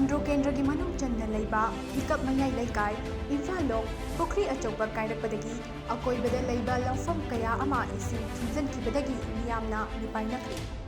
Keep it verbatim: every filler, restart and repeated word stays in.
ꯈꯣꯡꯗ꯭ꯔꯣ ꯀꯦꯟꯗ꯭ꯔꯒꯤ ꯃꯅꯨꯡ ꯆꯟꯅ ꯂꯩꯕ ꯍꯤꯀꯞ ꯃꯌꯥꯏ ꯂꯩꯀꯥꯏ, ꯏꯝꯐꯥꯜ ꯂꯣꯛ, ꯄꯨꯈ꯭ꯔꯤ ꯑꯆꯧꯕ ꯀꯥꯏꯔꯛꯄꯗꯒꯤ ꯑꯀꯣꯏꯕꯗ ꯂꯩꯕ ꯂꯧꯐꯝ ꯀꯌꯥ ꯑꯃ ꯏꯁꯤꯡ ꯊꯨꯝꯖꯤꯟꯈꯤꯕꯗꯒꯤ ꯃꯤꯌꯥꯝꯅ ꯃꯤꯄꯥꯏꯅꯈ꯭ꯔꯦ꯫